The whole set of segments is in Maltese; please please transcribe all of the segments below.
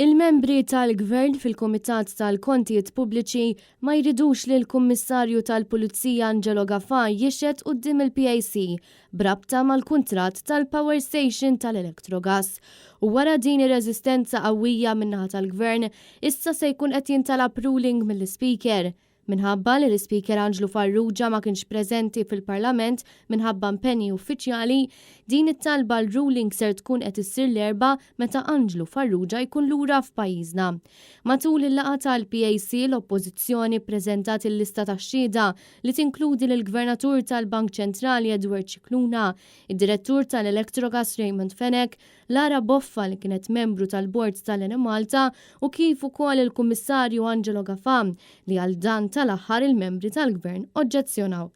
Il-membri tal-Gvern fil-Kumitat tal-Kontijiet Pubbliċi ma jridux li l-Kummissarju tal-Pulizija Angelo Gafà jixhed quddiem il-PAC b'rabta mal-kuntratt tal-power station tal-Electrogas. U wara din ir-reżistenza qawwija min-naħa tal-Gvern, issa se jkun qed jintalab ruling mill-Ispeaker. Minħabba li l-Ispeaker Anġlu Farrugia ma kienx preżenti fil-Parlament minħabba impenji uffiċjali, din it-talba għal ruling ser tkun qed issir l-Erbgħa meta Anġlu Farrugia jkun lura f'pajjiżna. Matul il-laqgħa tal-PAC l-Oppożizzjoni ppreżentat il-lista tax-xhieda li tinkludi lill-Gvernatur tal-Bank Ċentrali Edward Scicluna, id-Direttur tal-Electrogas Raymond Fenech, Lara Boffa li kienet membru tal-Bord tal-Enemalta u kif ukoll il-Kummissarju Angelo Gafà li għal dan tal-aħħar il-membri tal-Gvern oġġezzjonaw.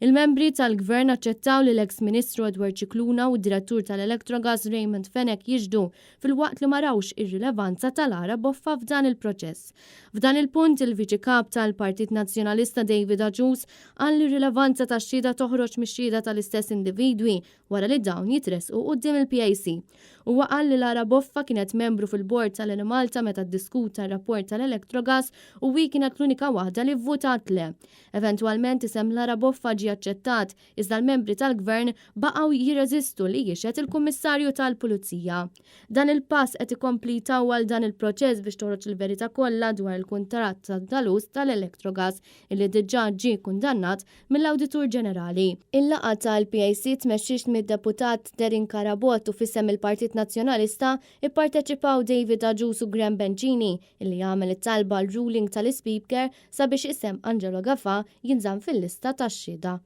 Il-membri tal-Gvern aċċettaw li l-eks Ministru Edward Scicluna u d-Direttur tal-Electrogas Raymond Fenech jixhdu filwaqt li ma rawx ir-rilevanza ta' Lara Boffa f'dan il-proċess. F'dan il-punt il-Viċi Kap tal-Partit Nazzjonalista David Agius qal li r-rilevanza tax-xhieda toħroġ mix-xhieda tal-istess individwi wara li dawn jitressqu quddiem il-PAC. Huwa qal li Lara Boffa kienet membru fil-bord tal-Enemalta meta ddiskuta r-rapport tal-Electrogas u hi kienet l-unika waħda li vvutat le. Eventwalment isem Lara Boffa ġie aċċettat, iżda l-membri tal-Gvern baqgħu jirreżistu li jixhed il-Kummissarju tal-Pulizija. Dan il-pass qed ikompli jtawwal dan il-proċess biex toħroġ il-verità kollha dwar il-kuntratt skandalus tal-Electrogas illi diġà ġie kundannat mill-Awditur Ġenerali. Il-laqgħa tal-PAC tmexxiet mid-Deputat Darren Carabott u f'isem il-Partit Nazzjonalista ipparteċipaw David Agius u Graham Bencini illi għamel it-talba għal ruling tal-Ispeaker sabiex isem Angelo Gafà jinżamm fil-lista tax-xhieda.